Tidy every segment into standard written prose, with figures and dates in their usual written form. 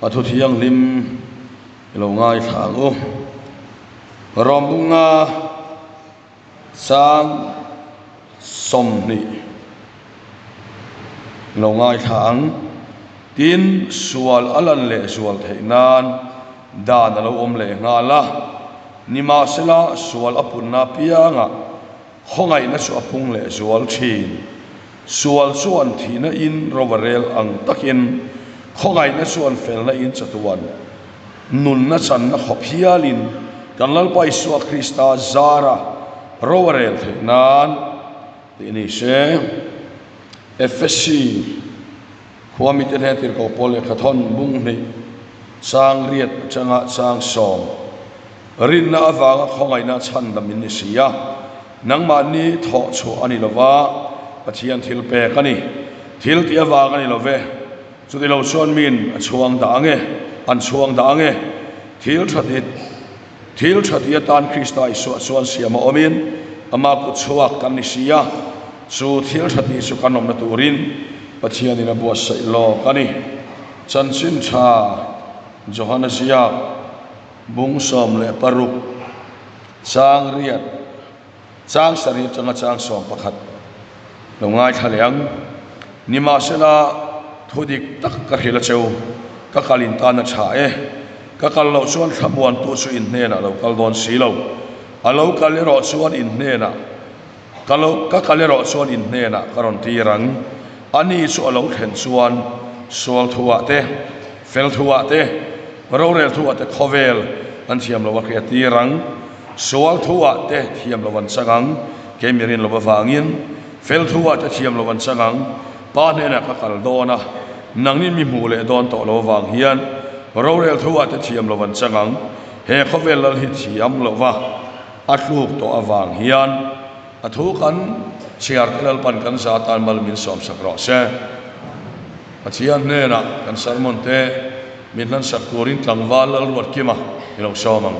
A thu thianghlim i lo ngaithla ang u. Rawmbunga chang 20 i lo ngaithla ang. Tin, sual a lan leh zual theih nan dan a lo awm leh nghal a. Nimahsela, sual a punna apiangah khawngaihna chu a pung leh zual thin. Sual chuan thihna in ro a rel ang takin khawngaihna chuan felna in chatuan nunna channa khawp hialin kan Lalpa Isua Krista zara ro a rel theih nan tih ni se. Efesi khua mite hnen tirhkoh pawl lehkha thawn bung hnih chang riat atanga chang sawm rinna avanga khawngaihna chhandam in ni si a. Nangmahni thawh chhuah a ni lo va, Pathian thil pek a ni. Thil tih avang a ni lo ve. Chuti lo chuan miin a chhuang dah ang e, an chhuang dah ang e. Thil tha ti, thil tha ti atan Krista Isua chuan siam a awmin ama kut chhuak kan ni si a, chu thil tha tih chu kan awmna turin Pathianin a buatsaih lawk a ni. Chanchin tha Johana ziak bung 16. Chang riat, chang sarih atanga chang 11 lo ngaithla leh ang. Nimahsela, thu dik tak ka hrilh a cheu, ka kal in tan a tha e. Ka kal loh chuan thlamuantu chu in hnenah lo kal dawn si lo. A lo kal erawh chuan in hnenah ka lo, ka kal erawh chuan in hnenah ka rawn tir ang. Ani chu a lo thlen chuan sual thuah te, fel thuah te, Rorel thu ah te khawvel an thiam lo a hria tir ang, sual thu ah te thiam lo an chang ang, kei mi rin lo avangin fel thu ah te thiam lo an chang ang, Pa hnenah ka kal dawn a, nangni mi hmuh leh dawn tawh lo avang hian rorel thu ah te thiam lo an chang ang, he khawvel lal hi thiam lo va a tluk tawh avang hian a thu kan chhiar te Lalpan kan za tan mal min sawmsak rawh se. Pathian hnenah kan sermon te min hlansak turin tlangval Lalruatkima i lo sawm ang.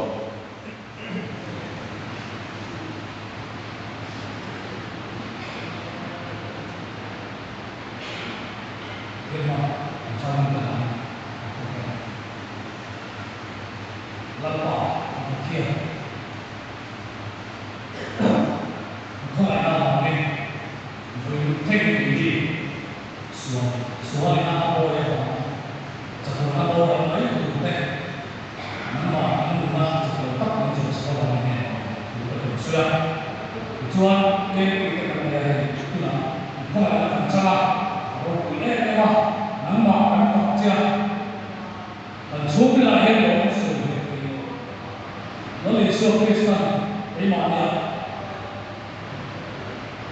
Lalpa Pathian khawngaihna avangin vawi theih tih hi Sual, sualin a awi avang chatuan a boral mai tur te, nangmah kan nunna chak lo tak kan chawm sak avangin heng ang thu ka tum sawi a. Tichuan, keimahni te kan nei a hei tunah an khawngaihna kan chang a, a ropui em em a, nangmah kan fak che a, kan chhungrilah hian lo awm sawi ve thei lo. Lal Isua Kristan keimahnia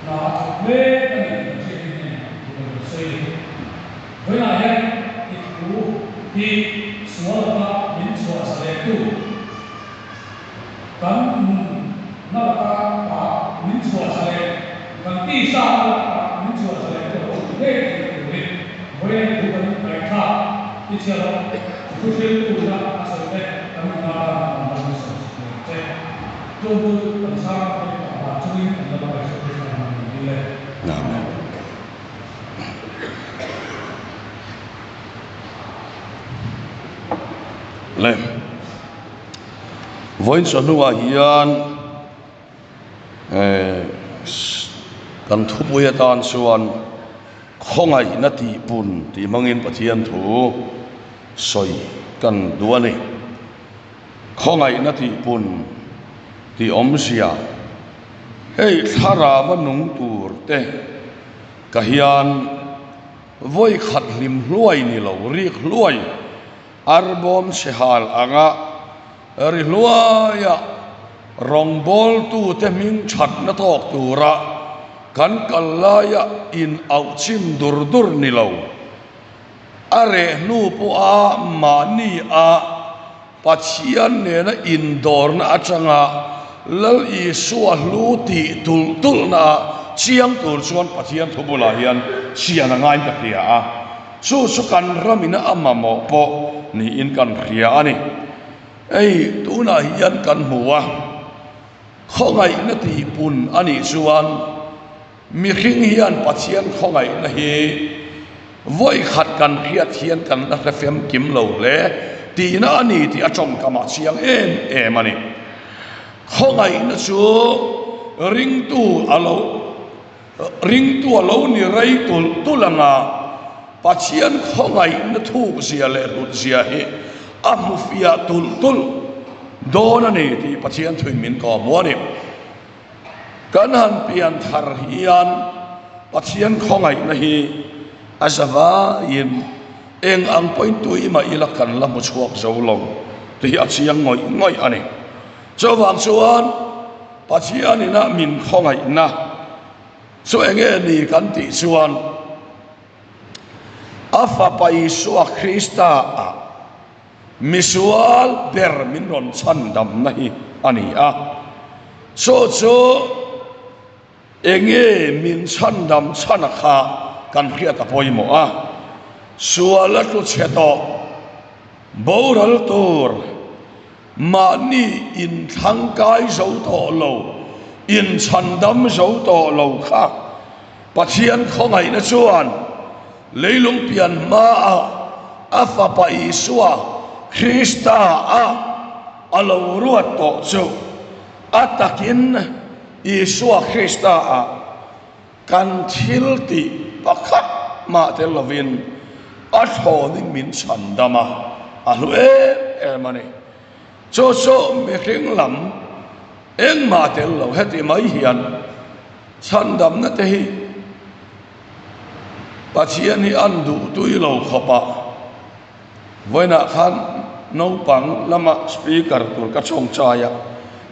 Hna a thawk mek a ni tih kan hriat hi hnenah thu ka rawn sawi a ni. Vawiinah hian i thu hi sual laka min chhuah zalehtu, kan nunna laka pa min chhuah zaleh, kan tisa laka min chhuah zalehtu a lo ti ngei tih na turin vawiina i thu kan ngaihthlak i chhiar loh thu hriltu ina a sawi te kan nunna atan kan rawn sawi sak ngei che. Chung chu kan sang a hming tak vang chungin kan la hmangaih Isua Krista hmang min dil e. Amen. Le vawiin chawhnuah hian eh kan thupui atan chuan khawngaihna tihpun tih hmangin Pathian thu sawi kan duh a ni. Khawngaihna tihpun tih awmzia, Hei thlarava nung tur te ka hian vawi khat hlim hluai ni lo, rik hluai, arbawm chhe hal anga ri hluaia rawngbawltute hming thatna tawk tura kan kal laia in auh chim dur dur ni lo. A reh hnu pawha mahni a Pathian nena indawrna atanga Lal Isua hlu tih tulh tulhna chiang tur chuan Pathian thu bulah hian chian a ngain ka hria a, chu chu kan ramina a mamawh pawh niin kan hria a ni. Hei tunah hian kan hmu a, khawngaihna tihpun a nih chuan, Mihring hian Pathian khawngaihna hi Vawi khat kan hriat hian kan la hre famkim lo hle tihna a ni tih a tawngkam ah chiang em em a ni. Khawngaihna chu ringtu a lo ringtu a lo ni rei tulh tulh anga Pathian khawngaihna thuk zia leh hlut zia hi a hmu fiah tulh tulh dawn a ni tih Pathian thuin min kawhhmuh a ni. Kan han pian thar hian Pathian khawngaihna hi a za vaiin eng ang pawhin tui mah ila kan la hmu chhuak zo lo tih hi a chiang ngawih ngawih a ni. Chuvang chuan Pathianina min khawngaihna chu eng nge ni kan tih chuan a Fapa Isua Krista ah Misual ber min rawn chhandamna hi a ni a, chu chu enge min chhandam chhana kha kan hriat a pawimawh a, sual a tlu chhe tawh boral tur mahni inthlangkai zo tawh lo, inchhandam zo tawh lo kha Pathian khawngaihna chuan leilung pian hmaah a Fapa Isua Krista a a lo ruat tawh chu a takin Isua Krista ah kan thil tih pakhat mah tel lovin a thlawnin min chhandam a, a hlu em em a ni. Chu chu mihring lam engmah tel lo heti mai hian chhandamna te hi Pathian hi an duh tui lo khawp a, vawiinah khan naupang lama speaker tur ka tawngtai a,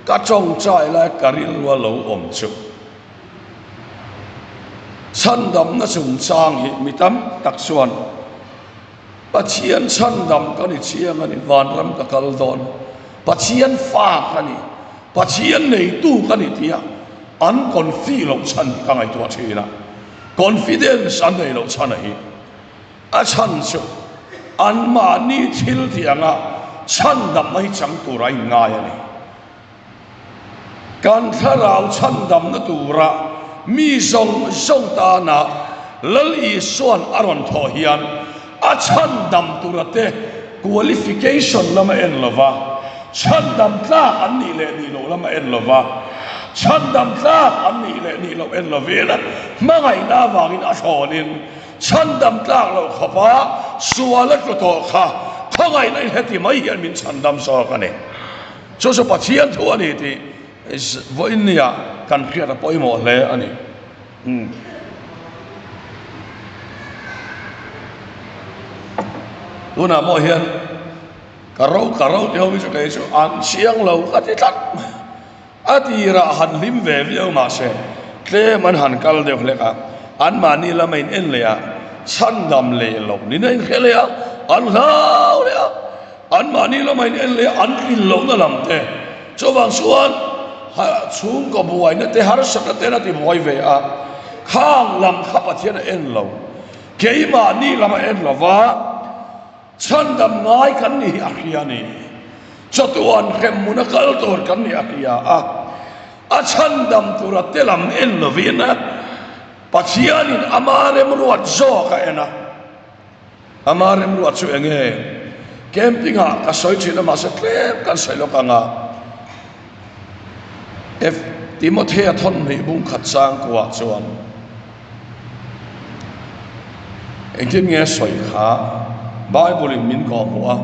ka tawngtai lai ka rilru a lo awm chu chhandamna chungchang hi mi tam tak chuan Pathian chhandam ka ni chiang a ni, vanram ka kal dawn, Pathian fa ka ni, Pathian neitu ka ni tia an confi loh chhan hi ka ngaihtuah thin a, confidence an nei loh chhan a hi a chhan chu anmahni thil tih anga chhandamna hi chang tura a inngai a ni. Kan thlarau chhandamna tura mi zawng zawng tana Lal Isua'n a rawn thawh hian a chhandam tura te qualification lam a en lo va, chhandam tlak an nih leh nih loh lam a en lo va, chhandam tlak an nih leh nih loh en lovin hmangaihna avangin a thlawnin chhandam tlak loh khawpa sual a tlu tawh kha khawngaihna in heti mai hian min chhandam zawk a ni. Chu chu Pathian thu a ni tih vawiin nia kan hriat a pawimawh hle a ni. Tunah pawh hian ka ro ka ro tih ho hi chu kei chu an chiang lo ka ti tlat mai a. A tirah han hlim ve viau mahse tlem an han kal deuh hlek a, anmahni lama in en leh a, chhandam leh loh niin a inhre leh a, an hlau leh a. Anmahni lama in en leh an tlin lohna lam te chuvang chuan chhungkaw buaina te harsatna ten a ti buai ve a, khang lam kha Pathian a en lo, keimahni lam a en lo va, chhandam ngai kan ni hi a hria a ni, chawtuan hremhmun a kal tur kan ni a hria a, a chhandam tura te lam en lovin Pathianin ama remruat zawk a en a. Ama remruat chu eng nge? Camping ah ka sawi thin a mahse tlem kan sawi lawk ang a. F Timothea thawn hnih bung khat chang kuah chuan engtin nge sawi kha Bible in min kawhhmuh a.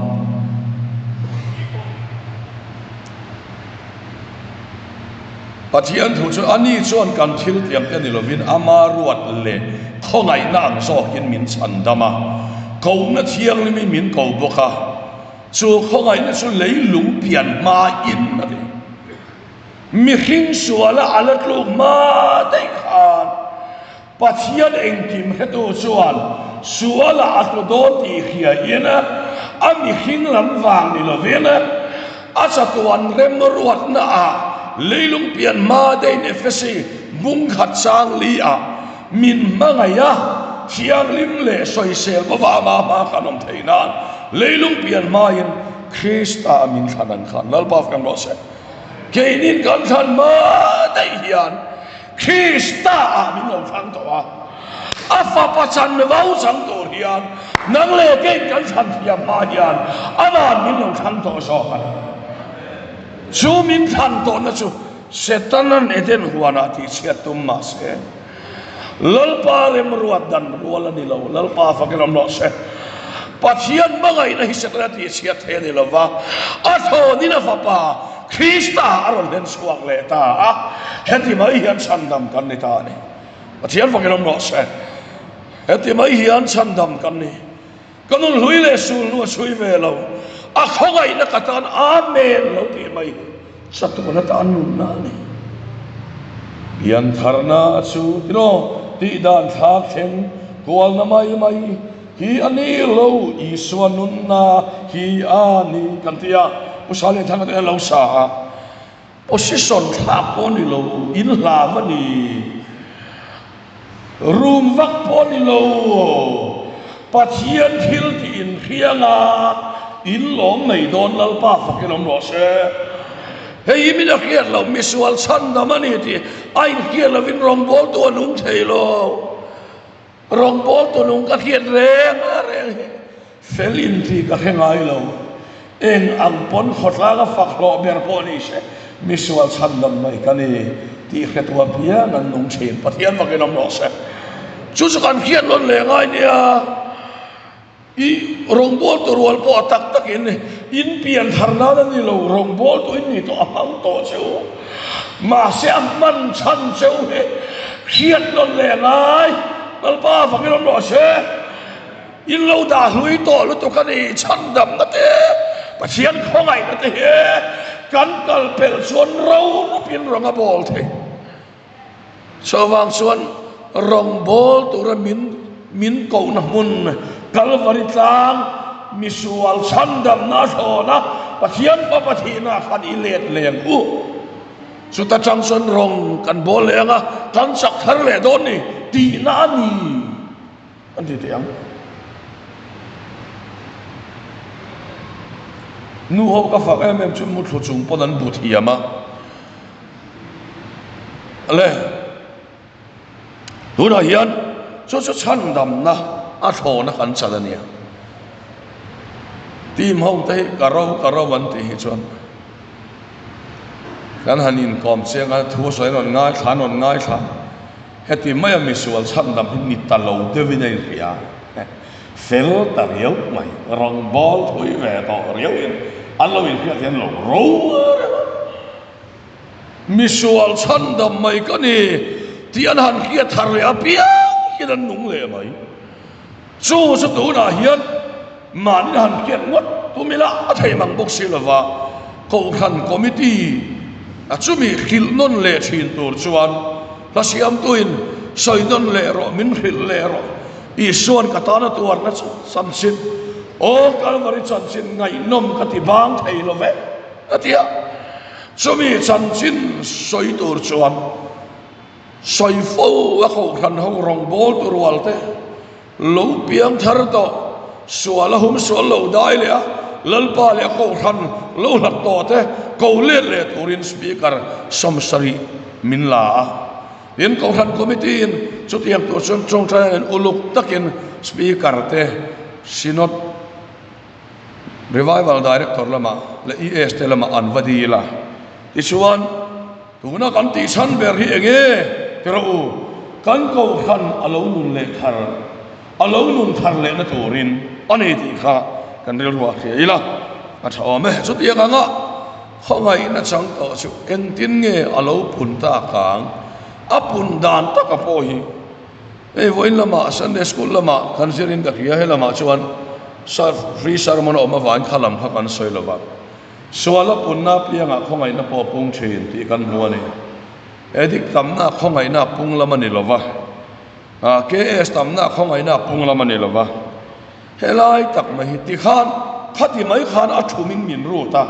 Pathian thu chu ani chuan kan thil tiang te ni lovin ama ruat leh khawngaihna ang zawkin min chhandam a, kohna thianghlimin min ko bawk a, chu khawngaihna chu leilung pian hmain a ti. Mihring suala a la tluk hma daih khan Pathian engkim hretu chuan sualah a tlu dawn tih hriain a mihring lam vang ni lovin a chatuan remruatnaah leilung pian hma deiin Efesi bung khat chang li ah min hmangaih a, thianghlim leh sawisel bawva ama hma kan awm theih nan leilung pian hmain Krista min thlan ang khan Lalpa fem rawh se. Keinin kan thlan hma daih hian Krista ah min lo thlang tawh a, a fapa chanvo chang tur hian. hian nang leh kei kan thlan thiam hma hian Ama'n min lo thlang tawh zawk a ni. Chu min thlan tawhna chu Setana'n Eden huanah tihchhiat tum mah se, Lalpa remruat dan rual a ni lo. Lalpa fakin awm rawh se. Pathian hmangaihna hi Setana tihchhiat thei a ni lo va, a thawnin a Fapa Krista a rawn hlen chhuak leh ta a, heti mai hian chhandam kan ni ta a ni. Pathian fakin awm rawh se. Heti mai hian chhandam kan ni. Ka nun hlui leh sul hnu a chhui ve lo. A khawngaihna ka tan Amen lo tih mai hi chatuan atan nunna a ni. Piantharna chu tiraw tih dan thlak thleng kualna mai mai hi a ni lo, Isua nunna hi a ni kan ti a, Pu Salianthanga te lo sa a. Position thlak pawh ni lo, in hlam a ni. Room vak pawh ni lo, Pathian thil tih in hriang a, in lawm mai dawn Lalpa fakin awm rawh se. Hei hi min a hriat loh, misual chhandam a ni tih a inhriat lovin rawngbawltu a nung thei lo. Rawngbawltu nung ka hriat reng a reng hi fel in tih ka hre ngai lo. Eng ang pawn khawtlang a fak hlawh ber pawh ni se, misual chhandam mai ka ni tih hretu apiang an nung thin. Pathian vakin awm rawh se. Chu chu kan hriat lawn leh ngai nia. I rawngbawltu rual pawh a tak takin in pian thar nan a ni lo, rawngbawltu in ni tawh a hmang tawh che u. Mahse a hman chhan che u hi hriat nawn leh ngai Lalpa vangin awm rawh se. In lo dah hlui tawh lutuk a ni, chhandamna te, Pathian khawngaihna te hi kan kal pelh chuan ro rupin rawng a bawl thei. Chuvang chuan rawngbâwl tura min min kohna hmun Kalvari tlang misual chhandamna a thlawn a, Pathian Fapa thihna khan i let leng u. Chuta tang chuan rawng kan bawl leh ang a, kan chak thar leh dawn ni tihna a ni an ti teh ang. Nu ho ka fak em em chu muthlu chung pawn an bu thiam a. Le, tunah hian chu chu chhandamna a thlawna kan chan a nia. Team ho te hi ka ro ka ro an tih hi chuan kan han inkawm chiang a, thu a sawi an rawn ngaithla an rawn ngaithla. Heti maia misual chhandam hi ni ta lo deuhin a inhria. Fel ta riau mai, rawngbâwl thui ve tawh riauin an lo inhriat hian lo ro reng a. Misual chhandam mai ka ni tih an han hriat thar leh apiang hian an nung leh mai. Chu chu tunah hian mahni han hriat ngawt tum ila a thei mang bawk si lova, Kohhran Committee a chumi hrilh nawn leh thin tur chuan hla siamtuin sawi nawn leh rawh, min hrilh leh rawh, Isuan ka tana tuarna chanchin, aw Kalvari chanchin ngaihnawm ka ti bang thei lo ve. A ti a, chumi chanchin sawi tur chuan sawi fo a kohhran ho rawngbawltu rual te lo piang thar tawh, sual a hum sual lo dai leh a, Lalpa leh a kohhran lo hlat tawh te ko let leh turin Speaker 70 min la a. Tin, kohhran committee in chutiang tur chuan tawngtai an uluk takin Speaker te Synod Revival Director lamah leh ES te lamah an va dil a. Tichuan, tuna kan tih chhan ber hi eng nge ti rawh u, kan kohhran a lo nun leh thar, a lo nun thar lehna turin a ni tih kha kan rilruah hria ila a tha awm e. Chutiang anga khawngaihna chang tawh chu engtin nge a lo pun tak ang? A pun dan taka pawh hi Hei vawiin lamah Sunday School lamah kan zir in ka hria, he lamah chuan free sermon a awm avangin kha lam kha kan sawi lo va, sual a punna apiangah khawngaihna pawh a pung thin tih kan hmu a ni. Addict tamna khawngaihna a pung lam a ni lo va, KS tamna khawngaihna a pung lam a ni lo va. Helai tak mai hi tikhan khati mai khan a thumin min rut a,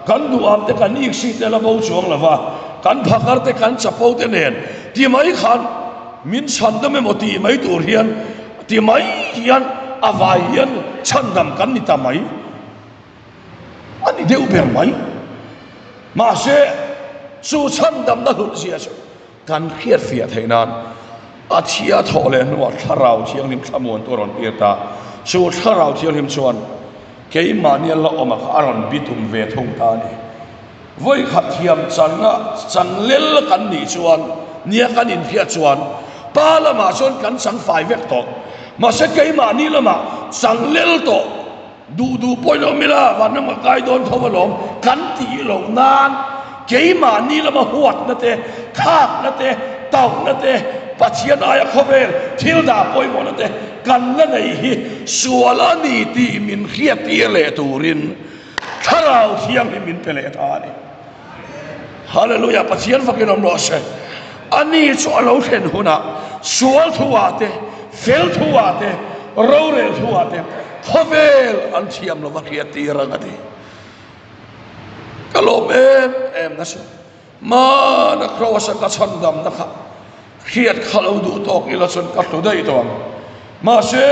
kan duham te kan iksih te la bo chuang lo va, kan phakar te kan chapo te nen ti mai khan min chhandam emaw tih mai tur hian ti mai hian a vai hian chhandam kan ni ta mai a ni deuh ber mai. Mahse chu chhandamna hlut zia chu kan hriatfiah theih nan. A thia thawh leh hnuah Thlarau Thianghlim thlamuantu a rawn tir ta. Chu Thlarau Thianghlim chuan keimahni a la awm a kha a rawn bitum ve thung ta a ni. Vawi khat thiam channa changlel kan nih chuan nia kan inhriat chuan pa lamah chuan kan chang fai vek tawh. Mahse keimahni lamah changlel tawh duh duh pawhin awm ila vanram ka kai dawn tho alawm kan tih loh nan keimahni lama huatna te, khakna te, tauhna te, Pathian aia khawvel thil dah pawimawhna te kan la nei hi sual a ni tih min hriattir leh turin Thlarau Thianghlim min pe leh ta a ni. Hallelujah! Pathian fakin awm rawh se. Ani chu a lo thlen hunah sual thuah te, fel thuah te, rorel thuah te khawvel an thiam lova hriattir ang a ti. Ka lawm em em nasa. Hmana Kross-a ka chhandamna kha hriat kha lo duh tawk ila chuan ka hlu daih tawh ang. Mahse,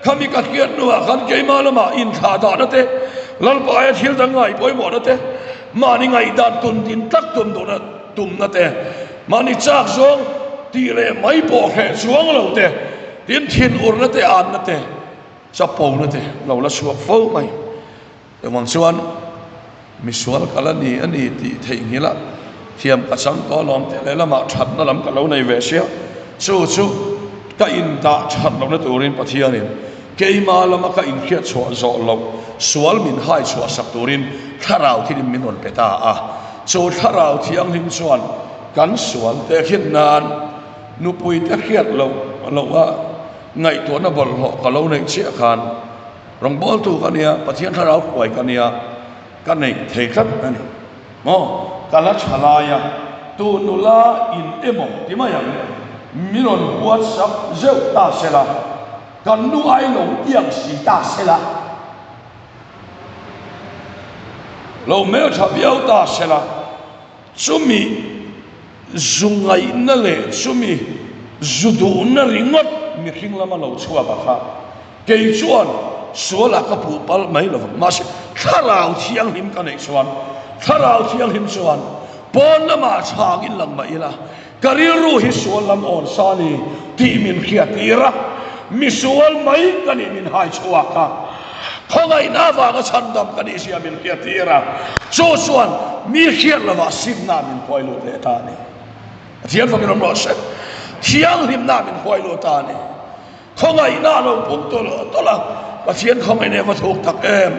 khami ka hriat hnuah khan keimah lamah inthlah dahna te, Lalpa aia thil dang ngai pawimawhna te, mahni ngaihdan tun din tlat tum duhna tumna te, mahni chak zawng tih leh mai pawh hreh chuang lo te, tin thinurna te, anna te, chapona te lo la chhuak fo mai. Engvang chuan misual ka la ni a ni tih theihnghilh a, thiam ka chang tawh alawm tih lehlamah thatna lam ka lo nei ve sia. Chu chu ka indah that lohna turin Pathianin keima lama ka inhriat chhuah zawh loh sual min hai chhuah sak turin Thlarau Thianghlim min rawn pe ta a. Chu Thlarau Thianghlim chuan kan sual te khin nan nupui te hriat loh loh a ngaihtuahna bawlhhlawh ka lo neih chiah khan Rawngbawltu ka nia, Pathian thlarau hruai ka nia, ka neih thei tlat a ni. Maw? Ka la tha lai a, tu nula in emaw ti mai ang, mi rawn WhatsApp zeuh ta se la, kan nu ai lo tiang si ta se la, lo hmeltha viau ta se la, chumi zu ngaihna leh chumi zu duhna ringawt mihring lama lo chhuak a kha. Kei chuan sualah ka puh palh mai lo vang. Mahse, Thlarau Thianghlim ka neih chuan, Thlarau Thianghlim chuan pawn lamah chhangin lang mah ila, ka rilru hi sual lam awn sa ni tih min hriattir a, misual mai ka nih min hai chhuak a, khawngaihna avanga chhandam ka nih zia min hriattir a, chu chuan mi hriat lovah simna min huai lut leh ta a ni. Pathian fakin awm rawh se. Thianghlimna min huai lut ta a ni. Khawngaihna a lo pung tawlh tawlh a, Pathian khawngaihna hi a va thuk tak em!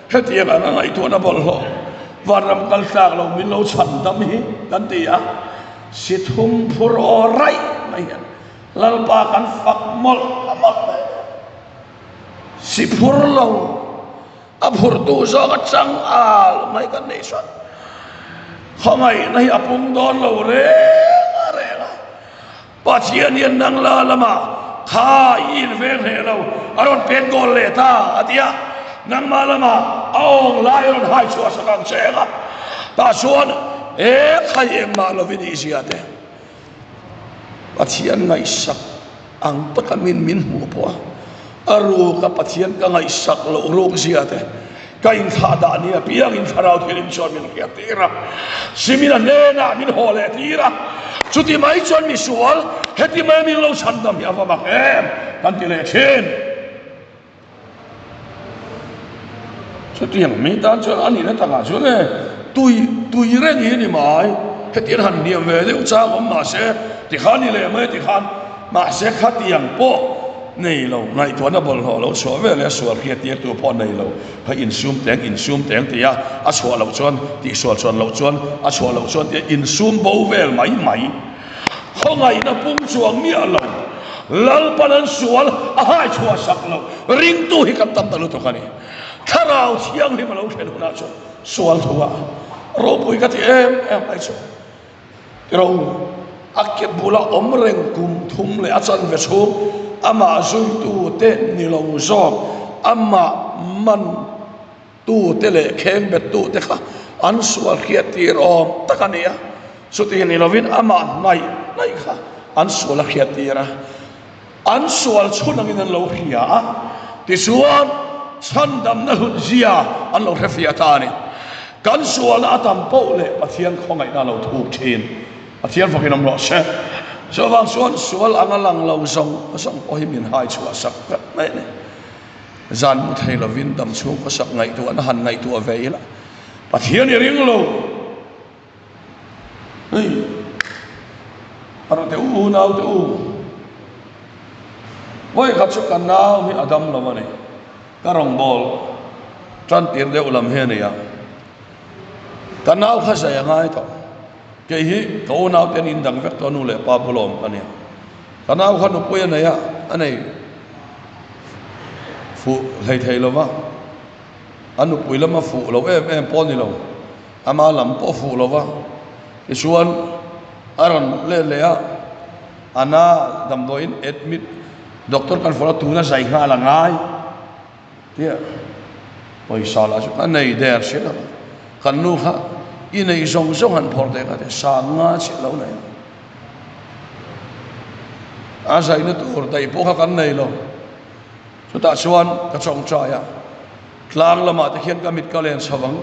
Hetiang anga ngaihtuahna bawlhhlawh vanram kal tlak lo min lo chhan dam hi kan ti a, si thum phur aw raih mai hian Lalpa kan fak mawlh mawlh mai. Si phur lo a phurtu zawk a chang al mai kan neih chuan khawngaihna hi a pung dawn lo reng a reng a. Pathian hian nang la lamah kha i inveng hleh lo, a rawn pet goal leh ta, a ti a. Nangmah lamah a awng lai a rawn hai chhuah sak ang che eng a. Tah chuan he khai engmah lovin i zia te. Pathian ngaihsak ang taka min min hmuh pawh a, a ruka Pathian ka ngaihsak loh ruk zia te, ka inthlah dah ni apiangin Thlarau Thianghlim chuan min hriat tir a, Simin a hnenah min haw leh tir a, chuti mai chuan misual heti mai min lo chhandam hi a va mak em kan ti leh thin. Chutiang mi tan chuan a nihna takah chuan e tui tui reng hi a ni mai, hetiang han hniam ve deuh chang awm mahse tikhan ni leh mai tikhan mahse khatiang pawh nei lo ngaihtuahna bawlhhlawh lo chhuah ve leh sual hriat tir tu pawh nei lo kha insum teng insum teng tia a chhuah loh chuan tihsual chuan loh chuan a chhuah loh chuan tia insum bo vel mai mai. Khawngaihna pung chuang miah lo, Lalpan an sual a hai chhuah sak lo, ringtu hi kan tam ta lutuk a ni. Thlarau Thianghlim a lo thlen hunah chuan sual thu a ropui ka ti em em mai chu. Tiro a ke bula awm reng kum thum leh a chanve chhung amah zuitu te ni lo zawk amah man Tute leh khengbet tute kha an sual hriat tir awm tak a ni a, chuti ni lovin amah hnaih hnaih kha an sual a hriat tir a, an sual chhun angin an lo hria a, tichuan chhandamna hlut zia an lo hrefiah ta a ni. Kan sualna a tam poh leh Pathian khawngaihna a lo thuk thin. Pathian fakin awm rawh se. Chuvang chuan sual anga lang lo zawng zawng pawh hi min hai chhuah sak vek mai a ni. Zan mu thei lovin dam chhung khawsak ngaihtuahna han ngaihtuah ve ila Pathian i ring lo. Hei a rawn ti u nau te u. Vawi khat chu ka nau hi a dam lo a ni. Ka rawngbâwl tan tir deuh lam hi a ni a. Ka nau kha zai a ngai tawh. Kei hi ka unau te an indang vek tawh a nu leh pa bula awm ka nia. Ka nau kha nupui a nei a, a nei fuh hlei thei lo va, a nupui lama fuh lo em em pawh a ni lo, ama lam pawh a fuh lo va. Tichuan a rawn let leh a, a na damdawiin admit doctor kan fawrh a, tuna zai nghal a ngai. Tia pawisa lah chu ka nei der si lo. Kan nu kha i neih zawng zawng han phawrh teh ka ti, sang nga chiah lo nei a. A zaina tur daih pawh kha kan nei lo. Chutah chuan ka chawngchai a, tlang lamah te khian ka mit ka len chho ang,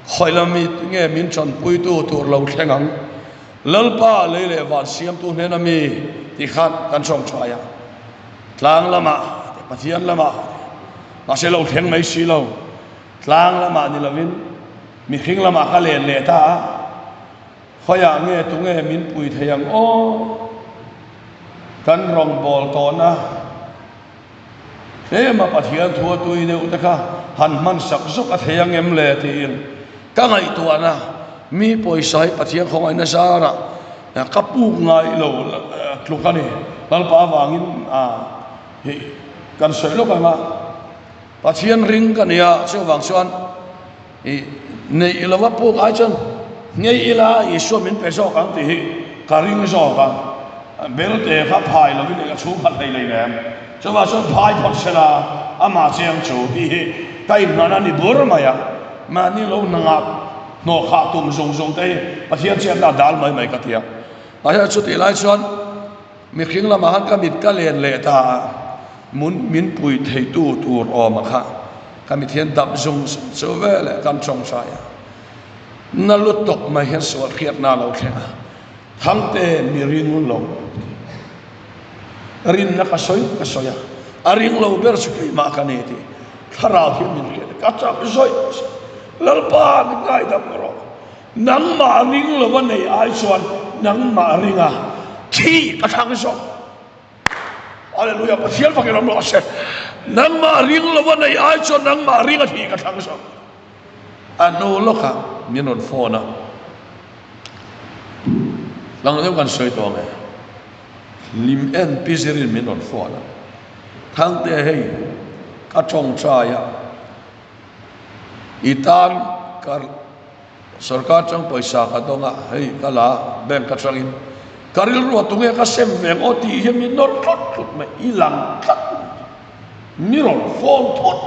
khawi lam mi nge min chanpuitu tur lo thleng ang, Lalpa lei leh van siamtu hnena mi tih khan kan chawngchai a. Tlang lamah te Pathian lamah te mahse lo thleng mai si lo. Tlang lamah ni lovin mihring lamah ka len leh ta a, khawiah nge tunge min pui thei ang aw? Kan rawngbâwl tawhna tlema Pathian thu a tui deuh te kha han hman sak zawk a thei ang em le tiin ka ngaihtuahna mi pawisa hi Pathian khawngaihna zarah Ka puk ngai lo tluk a ni. Lalpa avangin hi kan sawi lawk ang a, Pathian ring ka nia, chuvang chuan i neih lova puk ai chuan ngei ila Isua min pe zawk ang tih hi ka ring zawk a. Belte kha phai lovin eng a chhung khat hlei lei nem. Chuvang chuan phai phawt sela amah chiang chu tih hi ka inhman a ni bur mai a, mahni lo hna ngah Hnawh khah tum zung zung te hi Pathian chiatna a dal mai mai ka ti a. Mahse chutih lai chuan mihring lamah khan ka mit ka len leh ta a, mun min pui theitu tur awma kha ka mit hian dap zung zung chu veleh kan tawngtai a. Na lutuk mai hian sual hriatna a lo thleng a, Thangte mi ring lo tih rinna ka sawi ka sawi a, a ring lo ber chu keimah ka ni tih thlarau hian min hriat a, ka chak zawih zawih. Lalpa min ngaidam rawh, nangmah ring lova nei ai chuan nangmah ringa thi ka thlang zawk. Hallelujah, Pathian fakin awm rawh se. Nangmah ring lova nei ai chuan nangmah ringa thi ka thlang zawk. A hnu lawkah min rawn phone a, Lang deuh kan sawi tawh ang e. Lim en pi zirin min rawn phone a, Thangte hei ka tawngtai a, I tan ka sorkar atang pawisa ka dawng a, hei ka la bank atangin ka rilru a tunge ka sem ve ang aw tih hian min nawr tlut tlut mai, i lang tlat mai, mi rawn phone thut,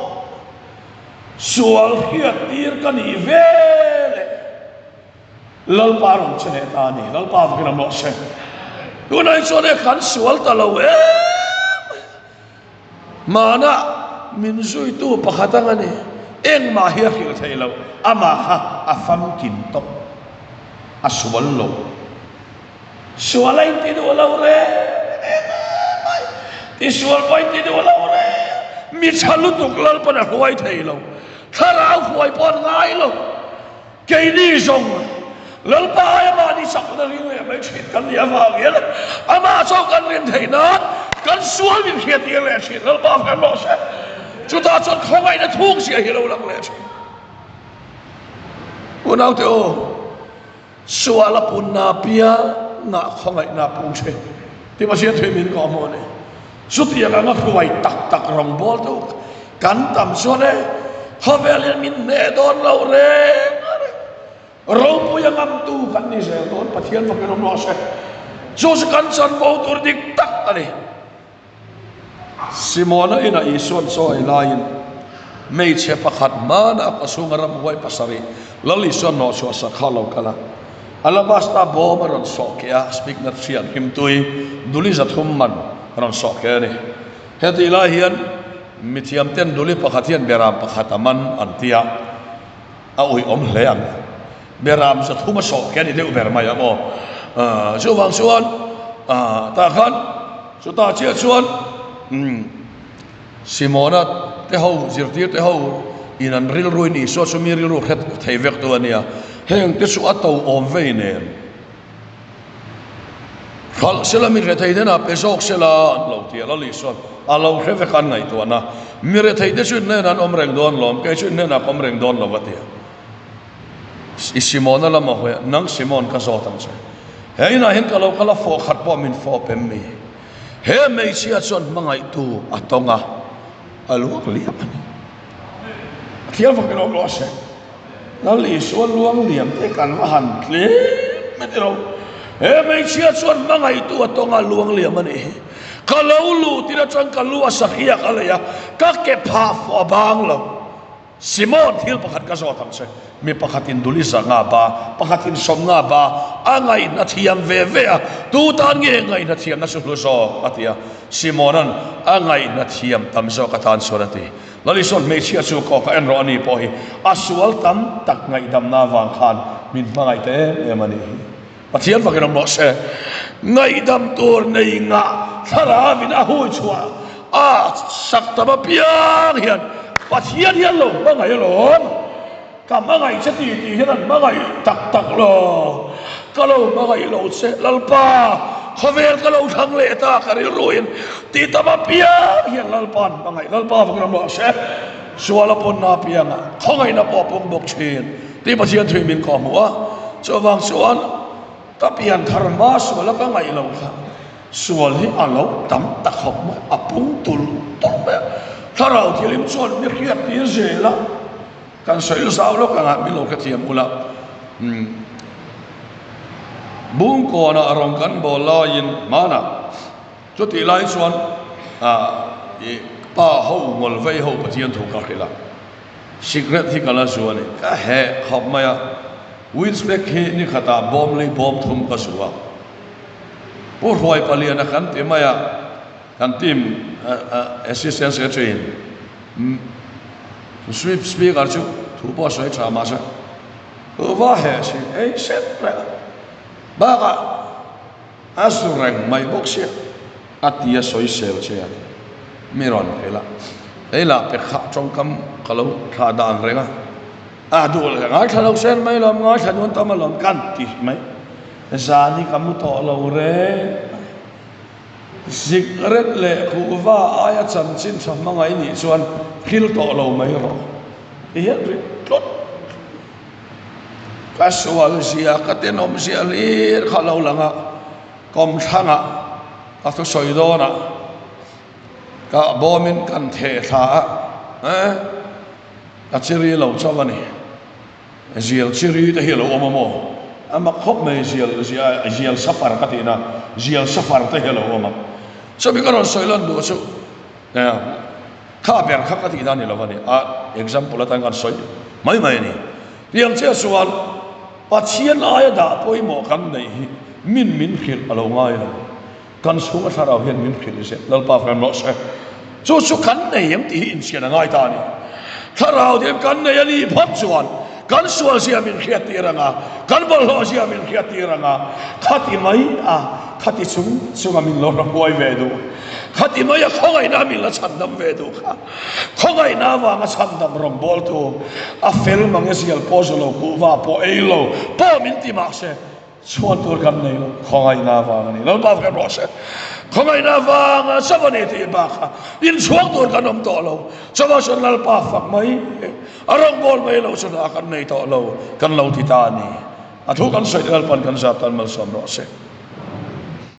sual hriat tir ka nih veleh Lalpa rawn che leh ta a ni, Lalpa vakin a mawh se. Tunah hi chuan e kan sual ta lo em mai. Hmana min zuitu pakhat ang a ni. Engmah hi a hrilh thei lo. Amah kha a famkim tawp. A sual lo. Sual a inti duh lo reng reng mai. Tisual pawh a inti duh lo reng. Mi tha lutuk Lalpan a hruai thei lo. Thlarau hruai pawh an ngai lo. Keini zawng Lalpa aia mahni chakna ring leh mai thin kan nih avangin amah chu kan rin theih nan kan sual min hriattir leh thin. Lalpa kan rawh se. Chutah chuan khawngaihna thuk zia hi lo lang leh thin. Unaute aw, sual a punna piangah khawngaihna a pung thin. Ti Pathian thui min kawh hmuh a ni. Chutiang anga hruai tak tak rawngbawl te u kan tam chuan e, khawvel hian min hneh dawn lo reng a ni. Ropui a ngamtu kan ni zel dawn, Pathian fakin awm rawh se. Chu chu kan chanvo tur dik tak a ni. Simona inah Isua'n chaw ei laiin hmeichhe pakhat hmanah a kawchhunga ramhuai pasarih Lal Isua'n hnawhchhuah sak kha a lo kal a. Alabasta bawm a rawn sawh keh a, Spiknat hriat hlimtui duli 300 man a rawn sawh keh a ni. Hetih lai hian mithiam ten duli pakhat hian beram pakhat a man an ti a, a uiawm hle ang. Beram 300 a sawh keh a ni deuh ber mai ang aw. Chuvang chuan. A tah khan chutah chiah chuan umm Simona te ho zirtir te ho in an rilru in Isua chu mi rilru hre thei vek tu a nia. Heng te chu a to awm vei nen hralh sela mi rethei te na pe zawk sela an lo ti a Lal Isuan a lo hre vek a an ngaihtuahna mi rethei te chu in hnenah an awm reng dawn lawm kei chu in hnenah ka awm reng dawn lo a ti a. I Simona lama hawi a, Nang Simon ka zawt ang che. He inah hian ka lo kal a, fawh khat pawh min fawp em mi? He hmeichhia chuan hmangaihtu a tawng a, a luang liam a ni. A thiam fak in awm lo a se. Lal Isua luang liam te kan va han tlem a ti lo. He hmeichhia chuan hmangaihtu a tawng a, luang liam a nih hi. Ka lo luh tir atang ka lu a sahriak a lei a, ka ke phah fawh a bang lo. Simon, thil pakhat ka zawt ang che, mi pakhatin duli za nga ba, pakhatin sawm nga ba, a ngaihna thiam ve ve a, tu tan nge ngaihna thiamna chu hlu zawk? a ti a. Simona'n a ngaihna thiam tam zawk atan chuan a ti. Lalisawt hmeichhia chu kawk a en rawh a ni pawh hi a sual tam tak ngaihdamna avang khan min hmangaih ta em em a nih hi. Pathian fakin awm rawh se. Ngaihdam tur nei ngah thlarauin a hui chhuah a sak tam apiang hian Pathian hian lo hmangaih alawm. Ka hmangaih che ti tih hian an hmangaih tak tak lo. Ka lo hmangaih lo che Lalpa, khawvel ka lo thlang leh ta ka rilruin ti tam apiang hian Lalpa an hmangaih. Lalpa fakin awm rawh se. Sual a pawnna apiangah khawngaihna pawh a pawng bawk thin. Tih Pathian thui min kawh hmuh a, chuvang chuan ka pian thar hma sual a ka ngaih lo kha sual hi a lo tam ta khawp mai, a pung tulh tulh mai a, thlarau thilim chuan mi hriat tir zel a, kan sawi zau lawk anga min lo hrethiam ula, umm Bungkawnah rawng kan bawl laiin hmanah chutih lai chuan ah ih pa ho ngawl vei ho Pathian thu ka hrilh a. Sikret hi ka la zu a ni. Ka heh khawp mai a, Wheelsback hi ni khatah bawm lei bawm thum ka zu a. Pu Hruai Paliana kan ti mai a, kan team assistant secretary in sweep speaker chu thu pawh a sawi tha mahse va heh si ei sep reng a. Bakah A zu reng mai bawk sia, a ti a sawisel che a ti. Mi rawn hrilh a, hei lah pe kha tawngkam ka lo thlah dan reng a, a duh leh ngaithla lo sen mai lawm, ngaithla dawn tam alawm kan ti mai. Zan hi ka mu tawh lo reng mai. Sikret leh khuhva aia chanchin tha hmangaih nih chuan thil tawh lo mai rawh. Ti hian ri tlawt. Ka sual zia, ka tenawm zia hlir kha lo lang a, kawmthlangah ka thusawi dawnah ka bawmin kan theh thla a, eh, ka chiri lo chauh a ni. Zial chiri te hi a lo awm a maw? A mak khawp mai zial, zial safar ka tihna, zial safar te hi a lo awm a. Chumi ka rawn sawi lan duh chu, Kha ber kha ka tihna a ni lo a ni. A example atan kan sawi mai mai a ni. Tiang chiah chuan Pathian aia dah pawimawh kan neih hi min min hrilh a lo ngai lo. Kan chhunga thlarau hian min hrilh zet Lalpa fem rawh se. Chu chu kan nei em tih hi inchhian a ngai ta a ni. Thlarau diam kan nei a nih phawt chuan kan sual zia min hriat tir ang a, kan bawlhhlawh zia min hriat tir ang a, khati mai a khati chung chunga min lo hrakuai ve duh. Khati mai a khawngaihna min la chhandam ve duh kha. Khawngaihna avanga chhandam rawngbawltu a fel mange zial pawh zu lo kuhva pawh ei lo pawh min ti mah se chhuan tur kan nei lo. Khawngaihna avang a ni. Lalpa kan rawh se. Khawngaihna avanga chauh a ni tih bak kha inchhuang tur kan awm tawh lo. Chauha chuan Lalpa fak mai a rawngbâwl mai loh chu hna kan nei tawh lo kan lo ti ta a ni. A thu kan sawi te Lalpa'n kan zat tan malsawm rawh se.